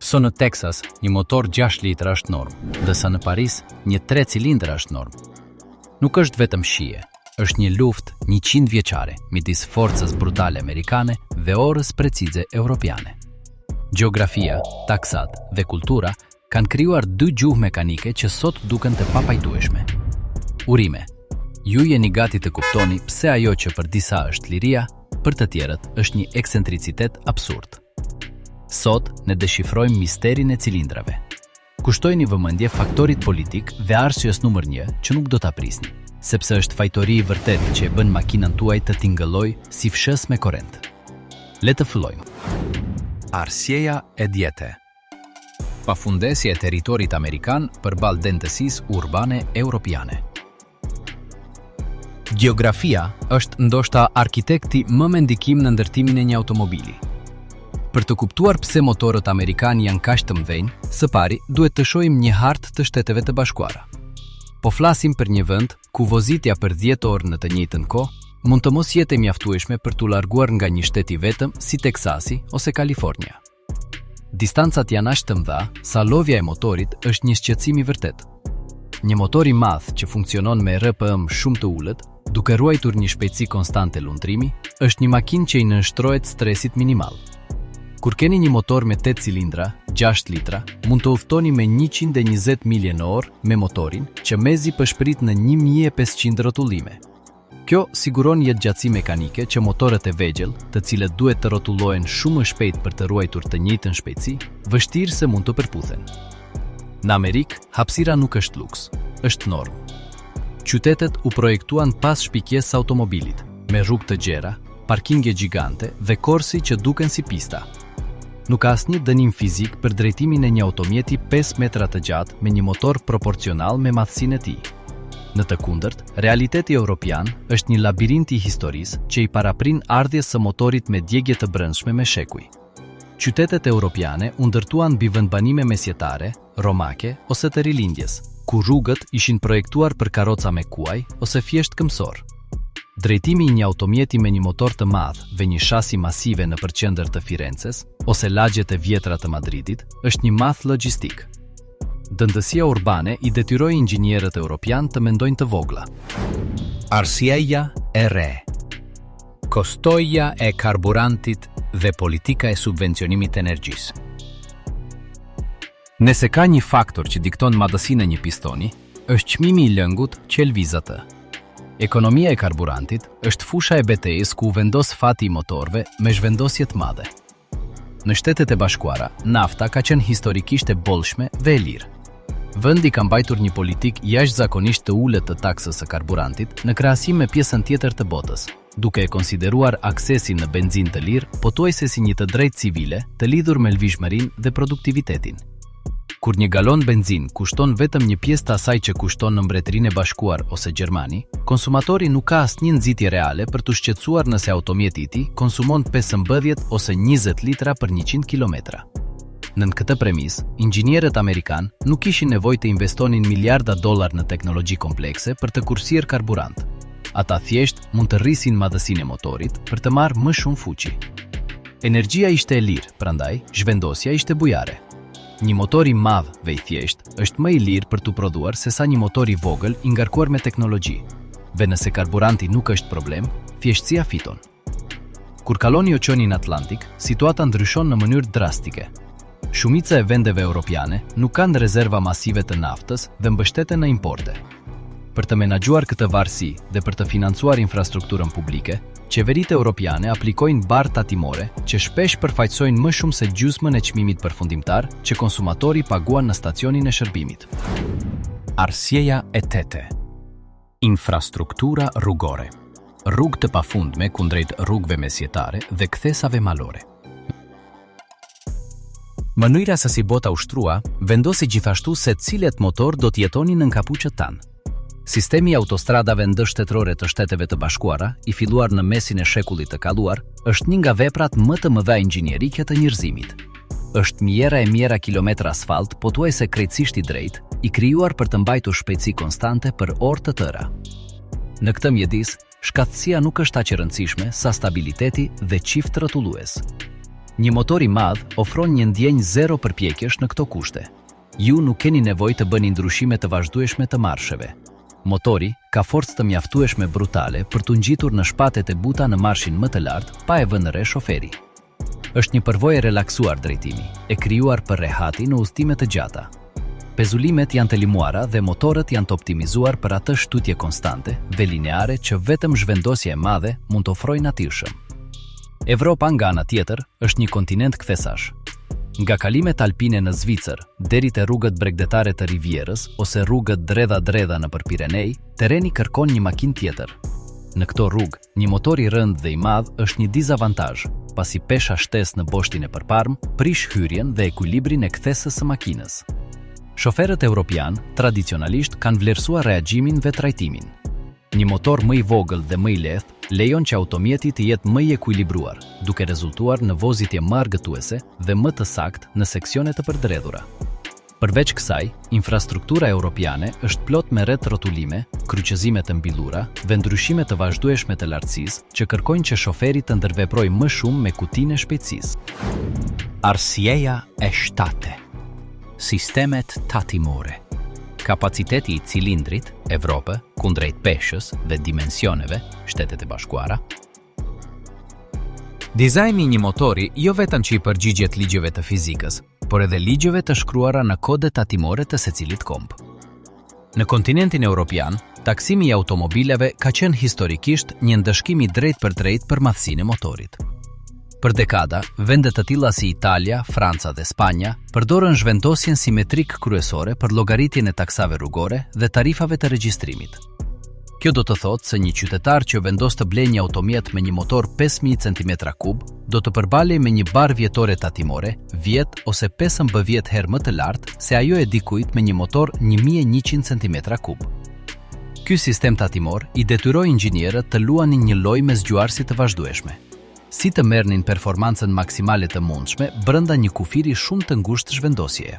So në Teksas, një motor 6 litra është normë, ndërsa në Paris, një 3 cilindra është normë. Nuk është vetëm shije, është një luftë 100 vjeçare midis forcës brutale amerikane dhe orës precize europiane. Gjeografia, taksat dhe kultura kanë krijuar dy gjuhë mekanike që sot duken të papajtueshme. Urime! Ju jeni gati të kuptoni pse ajo që për disa është liria, për të tjerët është një ekscentricitet absurd. Sot ne deshifrojmë misterin e cilindrave. Kushtojini vëmendje faktorit politik dhe arsyes numër një që nuk do ta prisni, sepse është fajtori i vërtetë që e bën makinën tuaj të tingëllojë si fshesë me korrent. Le të fillojmë. Arsyeja e dhjetë. Pafundësia e territorit amerikan përballë dendësisë urbane europiane. Gjeografia është ndoshta arkitekti më me ndikim në ndërtimin e një automobili. Për të kuptuar pse motorët amerikanë janë kaq të mëdhenj, së pari duhet të shohim një hartë të Shteteve të Bashkuara. Po flasim për një vend ku vozitja për 10 orë në të njëjtën kohë mund të mos jetë e mjaftueshme për t'u larguar nga një shtet i vetëm si Teksasi ose Kalifornia. Distancat janë aq të mëdha sa lodhja e motorit është një shqetësim i vërtetë. Një motor i madh që funksionon me RPM shumë të ulët, duke ruajtur një shpejtësi konstante lundrimi, është një makinë që i nënshtrohet stresit minimal. Kur keni një motor me 8 cilindra, 6 litra, mund të udhëtoni me 120 milje në orë me motorin që mezi pëshpërit në 1500 rrotullime. Kjo siguron jetëgjatësi mekanike që motorët e vegjël, të cilët duhet të rrotullohen shumë më shpejt për të ruajtur të njëjtën shpejtësi, vështirë se mund të përputhen. Në Amerikë, hapësira nuk është luks, është normë. Qytetet u projektuan pas shpikjes së automobilit, me rrugë të gjera, parkingje gjigante dhe korsi që duken si pista. Nuk ka asnjë dënim fizik për drejtimin e një automjeti 5 metra të gjatë me një motor proporcional me madhësinë e tij. Në të kundërt, realiteti europian është një labirint i historisë që i paraprin ardhjes së motorit me djegie të brendshme me shekuj. Qytetet europiane u ndërtuan mbi vendbanime mesjetare, romake ose të rilindjes, ku rrugët ishin projektuar për karroca me kuaj ose thjesht këmbësorë. Drejtimi i një automjeti me një motor të madh dhe një shasi masive nëpër qendër të Firences ose lagjet e vjetra të Madridit është një math logjistik. Dendësia urbane i detyroi inxhinierët europianë të mendojnë të vogla. Arsyeja e re. Kostoja e karburantit dhe politika e subvencionimit të energjisë. Nëse ka një faktor që dikton madhësinë e një pistoni, është çmimi i lëngut që e lëviz atë. Ekonomia e karburantit është fusha e betejës ku u vendos fati i motorëve me zhvendosje të madhe. Në Shtetet e Bashkuara, nafta ka qenë historikisht e bollshme dhe e lirë. Vendi ka mbajtur një politikë jashtëzakonisht të ulët të taksës së karburantit në krahasim me pjesën tjetër të botës, duke e konsideruar aksesin në benzinë të lirë pothuajse si një të drejtë civile të lidhur me lëvizshmërinë dhe produktivitetin. Kur një galon benzinë kushton vetëm një pjesë të asaj që kushton në Mbretërinë e Bashkuar ose Gjermani, konsumatori nuk ka asnjë nxitje reale për t'u shqetësuar nëse automjeti i tij konsumon 15 ose 20 litra për 100 kilometra. Nën këtë premisë, inxhinierët amerikanë nuk kishin nevojë të investonin miliarda dollarë në teknologji komplekse për të kursyer karburant. Ata thjesht mund të rrisin madhësinë e motorit për të marrë më shumë fuqi. Energjia ishte e lirë, prandaj zhvendosja ishte bujare. Një motor i madh dhe i thjeshtë është më i lirë për t'u prodhuar sesa një motor i vogël i ngarkuar me teknologji. Dhe nëse karburanti nuk është problem, thjeshtësia fiton. Kur kaloni Oqeanin Atlantik, situata ndryshon në mënyrë drastike. Shumica e vendeve europiane nuk kanë rezerva masive të naftës dhe mbështeten në importe. Për të menaxhuar këtë varësi dhe për të financuar infrastrukturën publike, qeveritë europiane aplikojnë barrë tatimore që shpesh përfaqësojnë më shumë se gjysmën e çmimit përfundimtar që konsumatori paguan në stacionin e shërbimit. Arsyeja e tetë. Infrastruktura rrugore. Rrugë të pafundme kundrejt rrugëve mesjetare dhe kthesave malore. Mënyra se si bota u shtrua vendosi gjithashtu se cilët motorë do të jetonin nën kapuçët tanë. Sistemi i autostradave ndërshtetërore të Shteteve të Bashkuara, i filluar në mesin e shekullit të kaluar, është një nga veprat më të mëdha inxhinierike të njerëzimit. Është mijëra e mijëra kilometra asfalt pothuajse krejtësisht i drejtë, i krijuar për të mbajtur shpejtësi konstante për orë të tëra. Në këtë mjedis, shkathtësia nuk është aq e rëndësishme sa stabiliteti dhe çift rrotullues. Një motor i madh ofron një ndjenjë zero përpjekjesh në këto kushte. Ju nuk keni nevojë të bëni ndryshime të vazhdueshme të marsheve. Motori ka forcë të mjaftueshme brutale për t'u ngjitur në shpatet e buta në marshin më të lartë pa e vënë re shoferi. Është një përvojë e relaksuar drejtimi, e krijuar për rehati në udhëtime të gjata. Pezullimet janë të limuara dhe motorët janë të optimizuar për atë shtytje konstante dhe lineare që vetëm zhvendosja e madhe mund të ofrojë natyrshëm. Evropa, nga ana tjetër, është një kontinent kthesash. Nga kalimet alpine në Zvicër, deri te rrugët bregdetare të Rivierës ose rrugët dredha-dredha nëpër Pirenej, terreni kërkon një makinë tjetër. Në këto rrugë, një motor i rëndë dhe i madh është një dizavantazh, pasi pesha shtesë në boshtin e përparmë prish hyrjen dhe ekuilibrin e kthesës së makinës. Shoferët europianë tradicionalisht kanë vlerësuar reagimin dhe trajtimin. Një motor më i vogël dhe më i lehtë lejon që automjeti të jetë më i ekuilibruar, duke rezultuar në vozitje më argëtuese dhe më të saktë në seksione të përdredhura. Përveç kësaj, infrastruktura europiane është plot me rrethrrotullime, kryqëzime të mbillura dhe ndryshime të vazhdueshme të lartësisë që kërkojnë që shoferi të ndërveprojë më shumë me kutinë e shpejtësisë. Arsyeja e shtatë. Sistemet tatimore. Kapaciteti i cilindrit, Evropë, kundrejt peshës dhe dimensioneve, Shtetet e Bashkuara. Dizajni i një motori jo vetëm që i përgjigjet ligjeve të fizikës, por edhe ligjeve të shkruara në kodet tatimore të secilit komb. Në kontinentin europian, taksimi i automobilave ka qenë historikisht një ndëshkim i drejtpërdrejtë për madhësinë e motorit. Për dekada, vende të tilla si Italia, Franca dhe Spanja përdorën zhvendosjen si metrikë kryesore për llogaritjen e taksave rrugore dhe tarifave të regjistrimit. Kjo do të thotë se një qytetar që vendos të blejë një automjet me një motor 5000 centimetra kub do të përballej me një barrë vjetore tatimore 10 ose 15 herë më të lartë se ajo e dikujt me një motor 1100 centimetra kub. Ky sistem tatimor i detyroi inxhinierët të luanin një lojë me zgjuarsi të vazhdueshme. Si të merrnin performancën maksimale të mundshme brenda një kufiri shumë të ngushtë zhvendosjeje.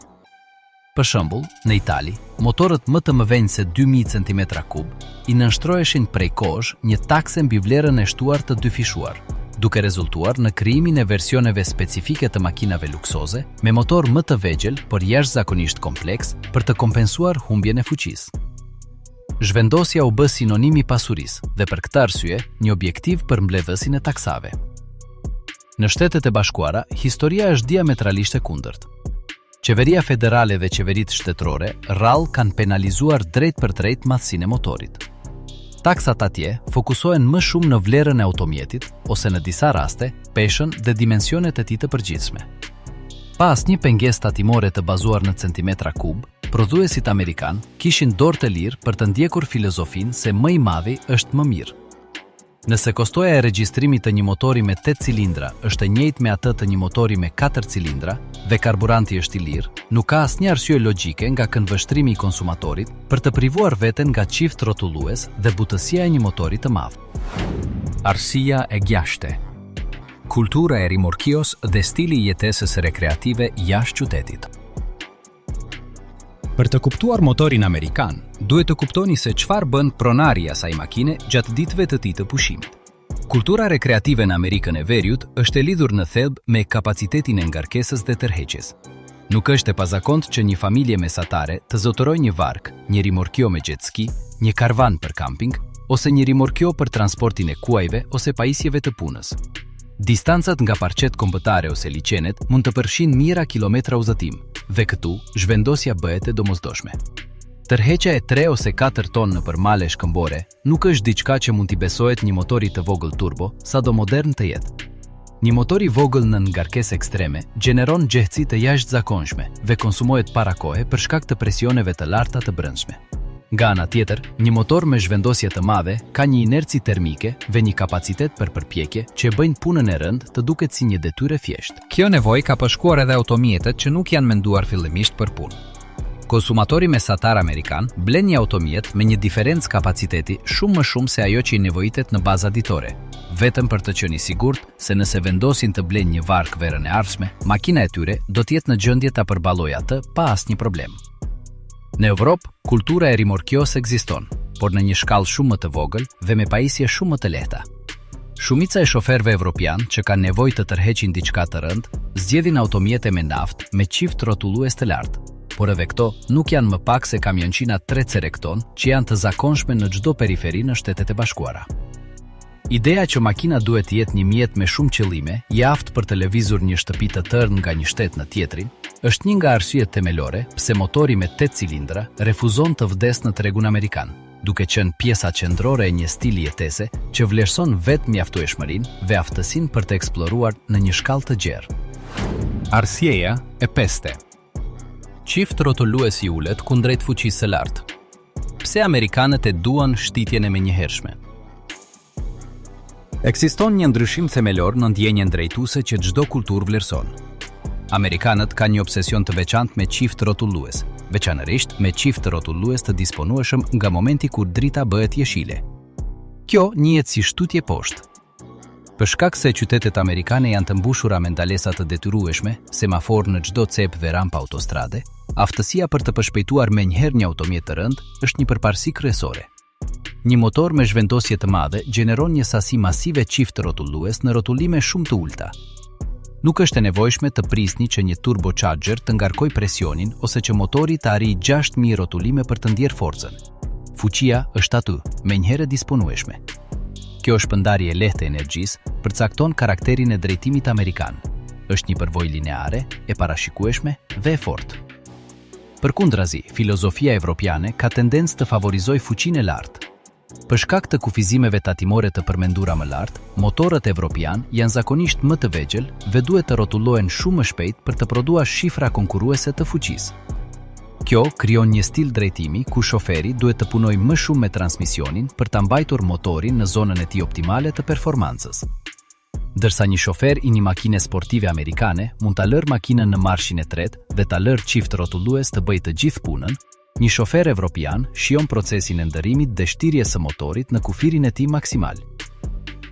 Për shembull, në Itali, motorët më të mëdhenj se 2000 centimetra kub i nënshtroheshin prej kohësh një takse mbi vlerën e shtuar të dyfishuar, duke rezultuar në krijimin e versioneve specifike të makinave luksoze me motorë më të vegjël, por jashtëzakonisht kompleks, për të kompensuar humbjen e fuqisë. Zhvendosja u bë sinonim i pasurisë dhe për këtë arsye, një objektiv për mbledhësin e taksave. Në Shtetet e Bashkuara, historia është diametralisht e kundërt. Qeveria federale dhe qeveritë shtetërore rrallë kanë penalizuar drejtpërdrejt madhësinë e motorit. Taksat atje fokusohen më shumë në vlerën e automjetit ose në disa raste, peshën dhe dimensionet e tij të përgjithshme. Pa asnjë pengesë tatimore të bazuar në centimetra kub, prodhuesit amerikanë kishin dorë të lirë për të ndjekur filozofinë se më i madhi është më mirë. Nëse kostoja e regjistrimit të një motori me tetë cilindra është e njëjtë me atë të një motori me katër cilindra dhe karburanti është i lirë, nuk ka asnjë arsye logjike nga këndvështrimi i konsumatorit për të privuar veten nga çift rrotullues dhe butësia e një motori të madh. Arsyeja e gjashtë. Kultura e rimorkios dhe stili i jetesës rekreative jashtë qytetit. Për të kuptuar motorin amerikan, duhet të kuptoni se çfarë bën pronari i asaj makine gjatë ditëve të tij të pushimit. Kultura rekreative në Amerikën e Veriut është e lidhur në thelb me kapacitetin e ngarkesës dhe tërheqjes. Nuk është e pazakontë që një familje mesatare të zotërojë një varkë, një rimorkio me jet ski, një karvan për kamping ose një rimorkio për transportin e kuajve ose pajisjeve të punës. Distancat nga parqet kombëtare ose liqenet mund të përfshijnë mijëra kilometra udhëtim, dhe këtu zhvendosja bëhet e domosdoshme. Tërheqja e tre ose katër ton nëpër male shkëmbore nuk është diçka që mund t'i besohet një motori të vogël turbo, sado modern të jetë. Një motor i vogël nën ngarkesë ekstreme gjeneron nxehtësi të jashtëzakonshme dhe konsumohet para kohe për shkak të presioneve të larta të brendshme. Nga ana tjetër, një motor me zhvendosje të madhe ka një inerci termike dhe një kapacitet për përpjekje që e bëjnë punën e rëndë të duket si një detyrë e thjeshtë. Kjo nevojë ka përshkuar edhe automjetet që nuk janë menduar fillimisht për punë. Konsumatori mesatar amerikan blen një automjet me një diferencë kapaciteti shumë më shumë se ajo që i nevojitet në baza ditore, vetëm për të qenë i sigurt se nëse vendosin të blejnë një varkë verën e ardhshme, makina e tyre do të jetë në gjendje ta përballojë atë pa asnjë problem. Në Evropë, kultura e rimorkios ekziston, por në një shkallë shumë më të vogël dhe me pajisje shumë më të lehta. Shumica e shoferëve evropianë që kanë nevojë të tërheqin diçka të rëndë, zgjedhin automjete me naftë me çift rrotullues të lartë. Por edhe këto nuk janë më pak se kamionçinat tre çerek ton që janë të zakonshme në çdo periferi në Shtetet e Bashkuara. Ideja që makina duhet të jetë një mjet me shumë qëllime, i aftë për të lëvizur një shtëpi të tërë nga një shtet në tjetrin, është një nga arsyet themelore pse motori me tetë cilindra refuzon të vdesë në tregun amerikan. duke qenë pjesa qendrore e një stili jetese që vlerëson vetëmjaftueshmërinë dhe aftësinë për të eksploruar në një shkallë të gjerë. Arsyeja e peste. Çift rrotullues i ulët kundrejt fuqisë së lartë. Pse amerikanët e duan shtytjen e menjëhershme? Ekziston një ndryshim themelor në ndjenjën drejtuese që çdo kulturë vlerëson. Amerikanët kanë një obsesion të veçantë me çift rrotullues, veçanërisht me çift rrotullues të disponueshëm nga momenti kur drita bëhet jeshile. Kjo njihet si shtytje poshtë. Për shkak se qytetet amerikane janë të mbushura me ndalesa të detyrueshme, semaforë në çdo cep dhe rampa autostrade, aftësia për të përshpejtuar menjëherë një automjet të rëndë është një përparësi kryesore. Një motor me zhvendosje të madhe gjeneron një sasi masive çift rrotullues në rrotullime shumë të ulëta. Nuk është e nevojshme të prisni që një turbocharger të ngarkojë presionin ose që motori të arrijë 6000 rrotullime për të ndjerë forcën. Fuqia është aty, menjëherë e disponueshme. Kjo shpërndarje e lehtë e energjisë përcakton karakterin e drejtimit amerikan. Është një përvojë lineare, e parashikueshme dhe e fortë. Përkundrazi, filozofia evropiane ka tendencë të favorizojë fuqinë e lartë. Për shkak të kufizimeve tatimore të përmendura më lart, motorët evropianë janë zakonisht më të vegjël dhe duhet të rrotullohen shumë më shpejt për të prodhuar shifra konkurruese të fuqisë. Kjo krijon një stil drejtimi ku shoferi duhet të punojë më shumë me transmisionin për ta mbajtur motorin në zonën e tij optimale të performancës. Ndërsa një shofer i një makine sportive amerikane mund ta lërë makinën në marshin e tretë dhe ta lërë çift rrotullues të bëjë të gjithë punën, një shofer evropian shijon procesin e ndërrimit dhe shtirjes së motorit në kufirin e tij maksimal.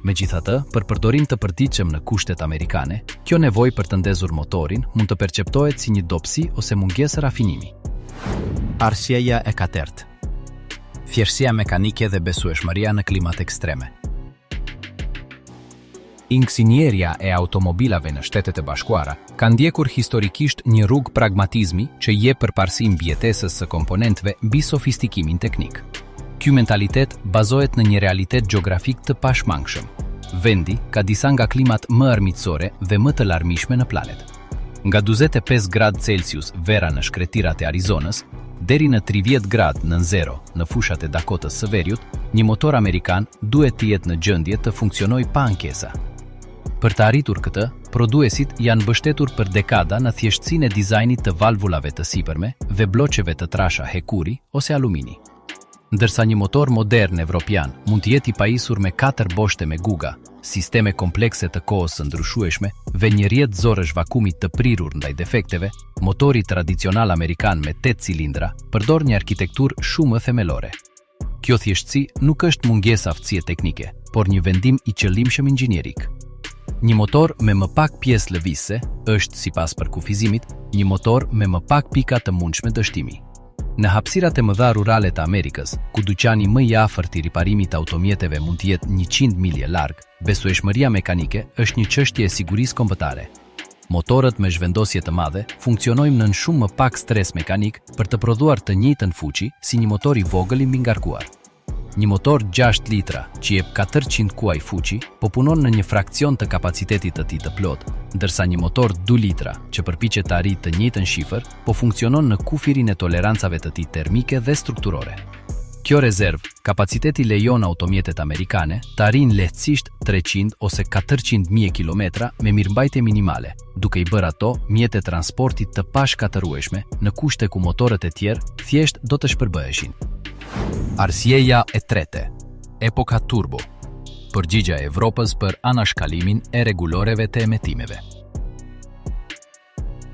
Megjithatë, për përdorim të përditshëm në kushtet amerikane, kjo nevojë për të ndezur motorin mund të perceptohet si një dobësi ose mungesë rafinimi. Arsyeja e katërt. Thjeshtësia mekanike dhe besueshmëria në klimat ekstreme. Inxhinieria e automobilave në Shtetet e Bashkuara ka ndjekur historikisht një rrugë pragmatizmi që i jep përparësi mbijetesës së komponentëve mbi sofistikimin teknik. Ky mentalitet bazohet në një realitet gjeografik të pashmangshëm. Vendi ka disa nga klimat më armiqësore dhe më të larmishme në planet. Nga 45 gradë Celsius vera në shkretirat e Arizonës, deri në 30 gradë nën zero në fushat e Dakotës së Veriut, një motor amerikan duhet të jetë në gjendje të funksionojë pa ankesa. Për të arritur këtë, prodhuesit janë mbështetur për dekada në thjeshtësinë e dizajnit të valvulave të sipërme dhe blloqeve të trasha hekuri ose alumini. Ndërsa një motor modern evropian mund të jetë i pajisur me katër boshte me guga, sisteme komplekse të kohës së ndryshueshme dhe një rrjet zorrësh vakumi të prirur ndaj defekteve, motori tradicional amerikan me tetë cilindra përdor një arkitekturë shumë më themelore. Kjo thjeshtësi nuk është mungesë aftësie teknike, por një vendim i qëllimshëm inxhinierik. Një motor me më pak pjesë lëvizëse është, sipas përkufizimit, një motor me më pak pika të mundshme dështimi. Në hapësirat e mëdha rurale të Amerikës, ku dyqani më i afërt i riparimit të automjeteve mund të jetë 100 milje larg, besueshmëria mekanike është një çështje e sigurisë kombëtare. Motorët me zhvendosje të madhe funksionojnë nën shumë më pak stres mekanik për të prodhuar të njëjtën fuqi si një motor i vogël i mbingarkuar. Një motor 6 litra që jep 400 kuaj fuqi po punon në një fraksion të kapacitetit të tij të plotë, ndërsa një motor 2 litra që përpiqet të arrijë të njëjtën shifër po funksionon në kufirin e tolerancave të tij termike dhe strukturore. Kjo rezervë kapaciteti lejon automjetet amerikane të arrijnë lehtësisht 300 ose 400 mijë kilometra me mirëmbajtje minimale, duke i bërë ato mjete transporti të pashkatërrueshme në kushte ku motorët e tjerë thjesht do të shpërbëheshin. Arsyeja e tretë, epoka turbo, përgjigja e Evropës për anashkalimin e rregulloreve të emetimeve.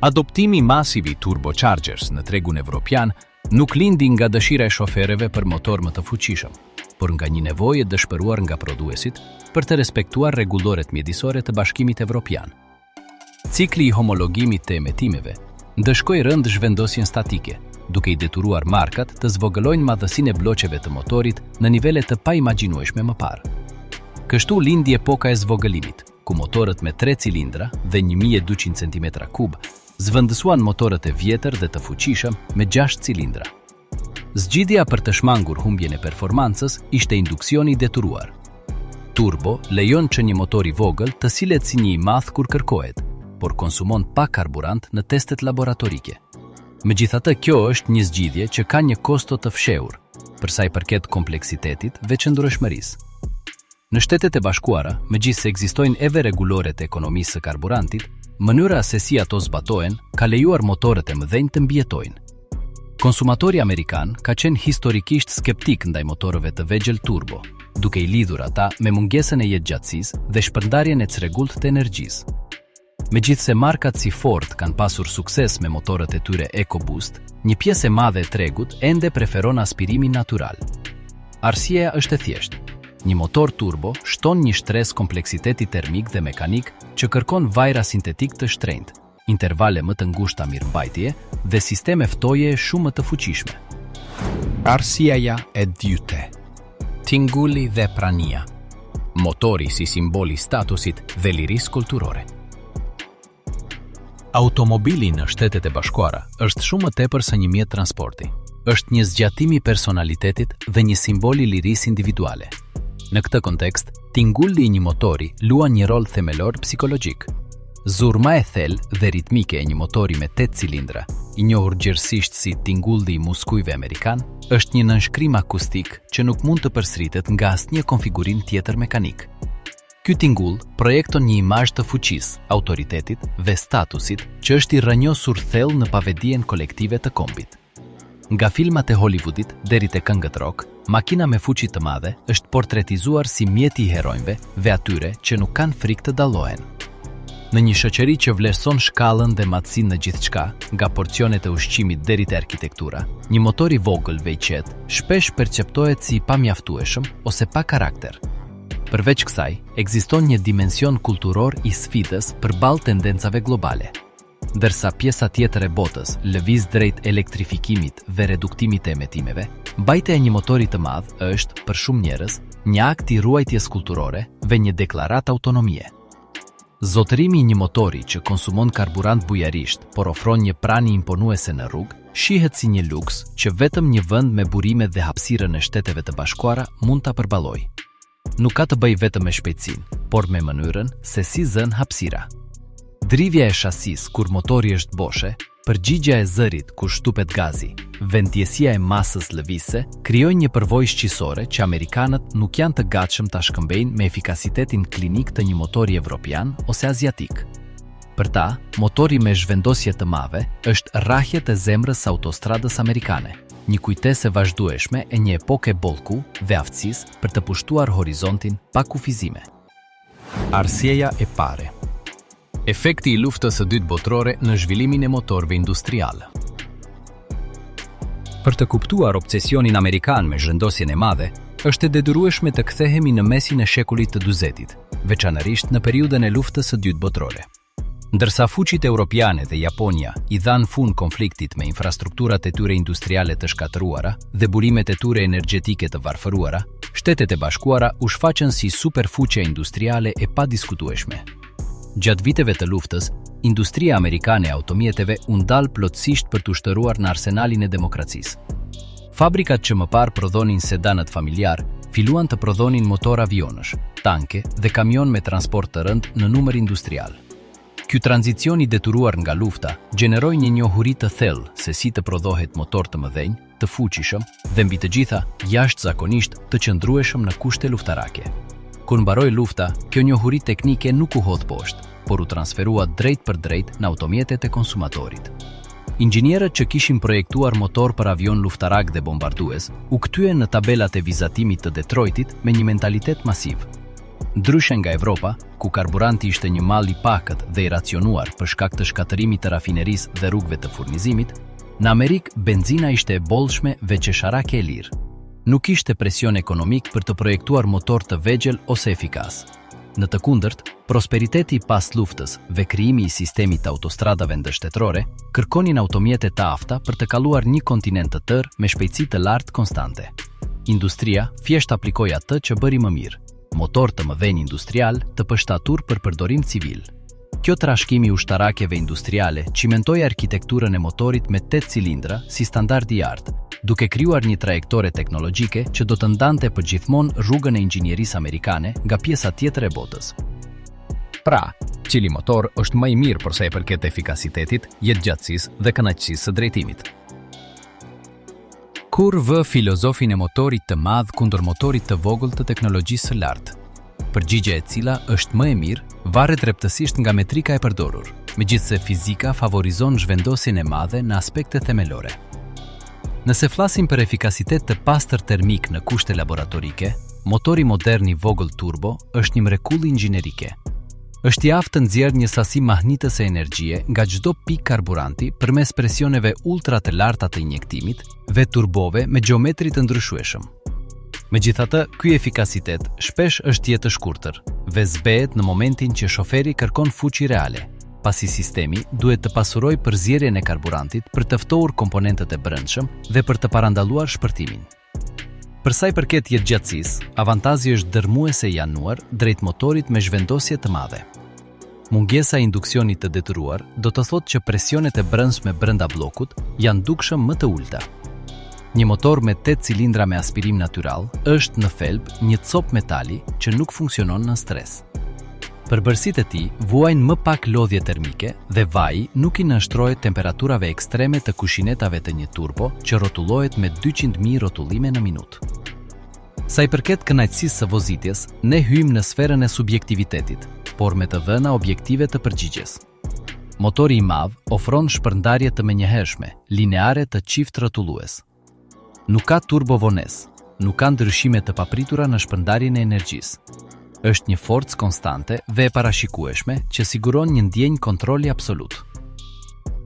Adoptimi masiv i turbochargers në tregun evropian nuk lindi nga dëshira e shoferëve për motor më të fuqishëm, por nga një nevojë e dëshpëruar nga prodhuesit për të respektuar rregulloret mjedisore të Bashkimit Evropian. Cikli i homologimit të emetimeve ndëshkoi rëndë zhvendosjen statike, duke i detyruar markat të zvogëlojnë madhësinë e blloqeve të motorit në nivele të paimagjinueshme më parë. Kështu lindi epoka e zvogëlimit, ku motorët me tre cilindra dhe 1200 centimetra kub zvendësuan motorët e vjetër dhe të fuqishëm me gjashtë cilindra. Zgjidhja për të shmangur humbjen e performancës ishte induksioni i detyruar. Turbo lejon që një motor i vogël të sillet si një i madh kur kërkohet, por konsumon pak karburant në testet laboratorike. Megjithatë kjo është një zgjidhje që ka një kosto të fshehur, për sa i përket kompleksitetit dhe qëndrueshmërisë. Në Shtetet e Bashkuara, megjithëse ekzistojnë edhe rregulloret e ekonomisë së karburantit, mënyra se si ato zbatohen ka lejuar motorët e mëdhenj të mbijetojnë. Konsumatori amerikan ka qenë historikisht skeptik ndaj motorëve të vegjël turbo, duke i lidhur ata me mungesën e jetëgjatësisë dhe shpërndarjen e çrregullt të energjisë. Megjithëse markat si Ford kanë pasur sukses me motorët e tyre EcoBoost, një pjesë e madhe e tregut ende preferon aspirimin natyral. Arsyeja është e thjeshtë. Një motor turbo shton një shtresë kompleksiteti termik dhe mekanik që kërkon vajra sintetikë të shtrenjtë, intervale më të ngushta mirëmbajtjeje dhe sisteme ftohjeje shumë më të fuqishme. Arsyeja e dytë. Tingulli dhe prania. Motori si simbol i statusit dhe lirisë kulturore. Automobili në Shtetet e Bashkuara është shumë më tepër se një mjet transporti. Është një zgjatim i personalitetit dhe një simbol i lirisë individuale. Në këtë kontekst, tingulli i një motori luan një rol themelor psikologjik. Zhurma e thellë dhe ritmike e një motori me tetë cilindra, i njohur gjerësisht si tingulli i muskujve amerikanë, është një nënshkrim akustik që nuk mund të përsëritet nga asnjë konfigurim tjetër mekanik. Ky tingull projekton një imazh të fuqisë, autoritetit dhe statusit që është i rrënjosur thellë në pavetëdijen kolektive të kombit. Nga filmat e Hollywoodit deri te këngët rock, makina me fuqi të madhe është portretizuar si mjeti i heronjve dhe atyre që nuk kanë frikë të dallohen. Në një shoqëri që vlerëson shkallën dhe madhësinë në gjithçka, nga porcionet e ushqimit deri te arkitektura, një motor i vogël dhe i qetë shpesh perceptohet si i pamjaftueshëm ose pa karakter. Përveç kësaj, ekziston një dimension kulturor i sfidës përballë tendencave globale. Ndërsa pjesa tjetër e botës lëviz drejt elektrifikimit dhe reduktimit të emetimeve, mbajtja e një motori të madh është, për shumë njerëz, një akt i ruajtjes kulturore dhe një deklaratë autonomie. Zotërimi i një motori që konsumon karburant bujarisht, por ofron një prani imponuese në rrugë, shihet si një luks që vetëm një vend me burimet dhe hapësirën e Shteteve të Bashkuara mund ta përballojë. Nuk ka të bëjë vetëm me shpejtësinë, por me mënyrën se si zën hapësira. Dridhja e shasisë kur motori është boshe, përgjigja e zërit kur shtupet gazi dhe ndjesia e masës lëvizëse krijojnë një përvojë shqisore që amerikanët nuk janë të gatshëm ta shkëmbejnë me efikasitetin klinik të një motori evropian ose aziatik. Për ta, motori me zhvendosje të madhe është rrahjet e zemrës së autostradës amerikane, një kujtesë e vazhdueshme e një epoke bollku dhe aftësisë për të pushtuar horizontin pa kufizime. Arsyeja e pare. Efekti i Luftës së Dytë Botërore në zhvillimin e motorëve industrialë. Për të kuptuar obsesionin amerikan me zhvendosjen e madhe, është e detyrueshme të kthehemi në mesin e shekullit të dyzetit, veçanërisht në periudhën e Luftës së Dytë Botërore. Ndërsa fuqitë europiane dhe Japonia i dhanë fund konfliktit me infrastrukturat e tyre industriale të shkatërruara dhe burimet e tyre energjetike të varfëruara, Shtetet e Bashkuara u shfaqën si superfuqia industriale e padiskutueshme. Gjatë viteve të luftës, industria amerikane e automjeteve u ndal plotësisht për t'u shndërruar në arsenalin e demokracisë. Fabrikat që më parë prodhonin sedanët familjarë, filluan të prodhonin motorë avionësh, tanke dhe kamionë me transport të rëndë në numër industrial. Ky tranzicion i detyruar nga lufta gjeneroi një njohuri të thellë se si të prodhohet motorë të mëdhenj, të fuqishëm dhe mbi të gjitha jashtëzakonisht të qëndrueshëm në kushte luftarake. Kur mbaroi lufta, kjo njohuri teknike nuk u hodh poshtë, por u transferua drejtpërdrejt në automjetet e konsumatorit. Inxhinierët që kishin projektuar motorë për avionë luftarakë dhe bombardues, u kthyen në tabelat e vizatimit të Detroitit me një mentalitet masiv. Ndryshe nga Evropa, ku karburanti ishte një mall i pakët dhe i racionuar për shkak të shkatërrimit të rafinerisë dhe rrugëve të furnizimit, në Amerikë benzina ishte e bollshme dhe qesharake e lirë. Nuk kishte presion ekonomik për të projektuar motorë të vegjël ose efikas. Në të kundërt, prosperiteti pas luftës dhe krijimi i sistemit të autostradave ndërshtetërore kërkonin automjete të afta për të kaluar një kontinent të tërë me shpejtësi të lartë konstante. Industria thjesht aplikoi atë që bëri më mirë. Motorë të mëdhenj industrialë të përshtatur për përdorim civil. Kjo trashëgimi ushtarake dhe industriale çimentoi arkitekturën e motorit me tetë cilindra si standard i artë, duke krijuar një trajektore teknologjike që do të ndante përgjithmonë rrugën e inxhinierisë amerikane nga pjesa tjetër e botës. Pra, cili motor është më i mirë për sa i përket efikasitetit, jetëgjatësisë dhe kënaqësisë së drejtimit? Kur vë filozofinë e motorit të madh kundër motorit të vogël të teknologjisë së lartë, përgjigja e cila është më e mirë varet rreptësisht nga metrika e përdorur, megjithëse fizika favorizon zhvendosjen e madhe në aspekte themelore. Nëse flasim për efikasitet të pastër termik në kushte laboratorike, motori modern i vogël turbo është një mrekulli inxhinierike. Është i aftë të nxjerrë një sasi mahnitëse energjie nga çdo pikë karburanti përmes presioneve ultra të larta të injektimit dhe turbove me gjeometri të ndryshueshëm. Megjithatë, ky efikasitet shpesh është jetëshkurtër dhe zbehet në momentin që shoferi kërkon fuqi reale, pasi sistemi duhet të pasurojë përzierjen e karburantit për të ftohur komponentët e brendshëm dhe për të parandaluar shpërthimin. Për sa i përket jetëgjatësisë, avantazhi është dërrmuese i anuar drejt motorit me zhvendosje të madhe. Mungesa e induksionit të detyruar do të thotë që presionet e brendshme brenda bllokut janë dukshëm më të ulëta. Një motor me tetë cilindra me aspirim natyral është në thelb një copë metali që nuk funksionon nën stres. Përbërësit e tij vuajnë më pak lodhje termike dhe vaji nuk i nënshtrohet temperaturave ekstreme të kushinetave të një turbo që rrotullohet me 200,000 rrotullime në minutë. Sa i përket kënaqësisë së vozitjes, ne hyjmë në sferën e subjektivitetit, por me të dhëna objektive të përgjigjes. Motori i madh ofron shpërndarje të menjëhershme, lineare të çift rrotullues. Nuk ka turbovonesë, nuk ka ndryshime të papritura në shpërndarjen e energjisë. Është një forcë konstante dhe e parashikueshme që siguron një ndjenjë kontrolli absolut.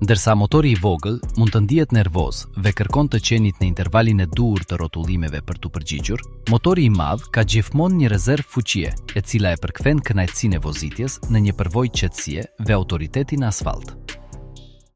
Ndërsa motori i vogël mund të ndihet nervoz dhe kërkon të qenit në intervalin e duhur të rrotullimeve për t'u përgjigjur, motori i madh ka gjithmonë një rezervë fuqie, e cila e përkthen kënaqësinë e vozitjes në një përvojë qetësie dhe autoriteti në asfalt.